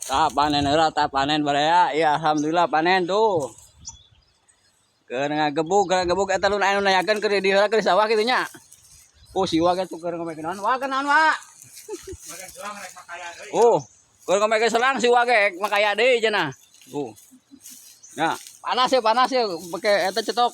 Tah panen heula, tah panen baraya. Iya, alhamdulillah panen tuh. Keur ngagebug eta lun anu nayakeun keur di heula keur di sawah kitu nya. Oh, si wa ge tuh keur ngomekeun naon? Wa naon wa? Oh, keur ngomekeun selang si wa ge makaya deui cenah. Oh. Nah, panas ya pakai eta cetok.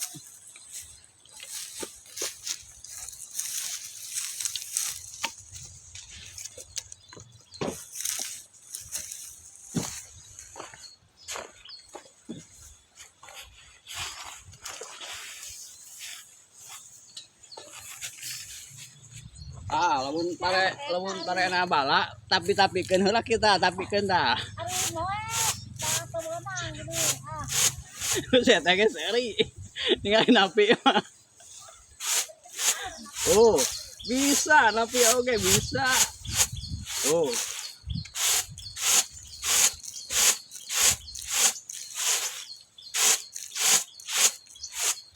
Ah, lamun pare na bala, tapi-tapikeun heula kita, tapikeun tah. Aduh, moe. Tah beunang gini. Ah. Saya teh geus seri. Ningali napi mah. Oh, bisa napi oke bisa. Oh.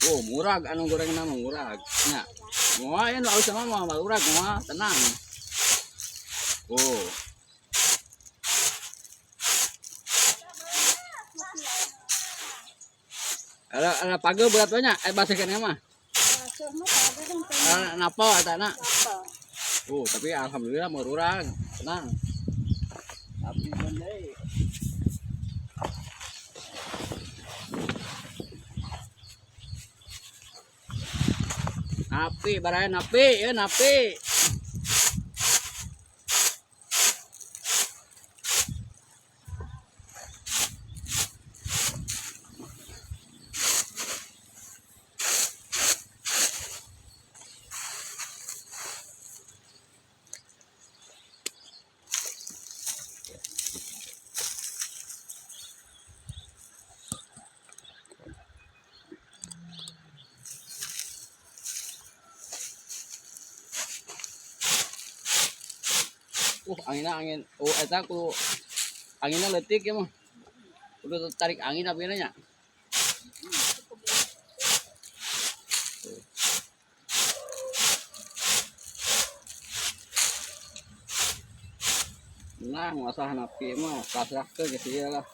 Oh, murag anu goreng nama murag. Nya. Moal ya nu alus mah moal murag moal tenang. Oh. Ada pagel berat banyak, bahasa kene mah. Basuh mah pagel dong Ada napa eta na? Apa? Oh, tapi alhamdulillah murag, tenang. Tapi deui. Napi, baraya napi, ya napi. Anginnya angin. Oh, eta ku anginnya leutik ya mah. Udah tarik angin apa nya? Nah, masalah napi mah pasrah ke gitu ya lah.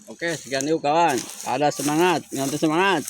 Oke, sekian dulu kawan. Ada semangat, ngantuk semangat.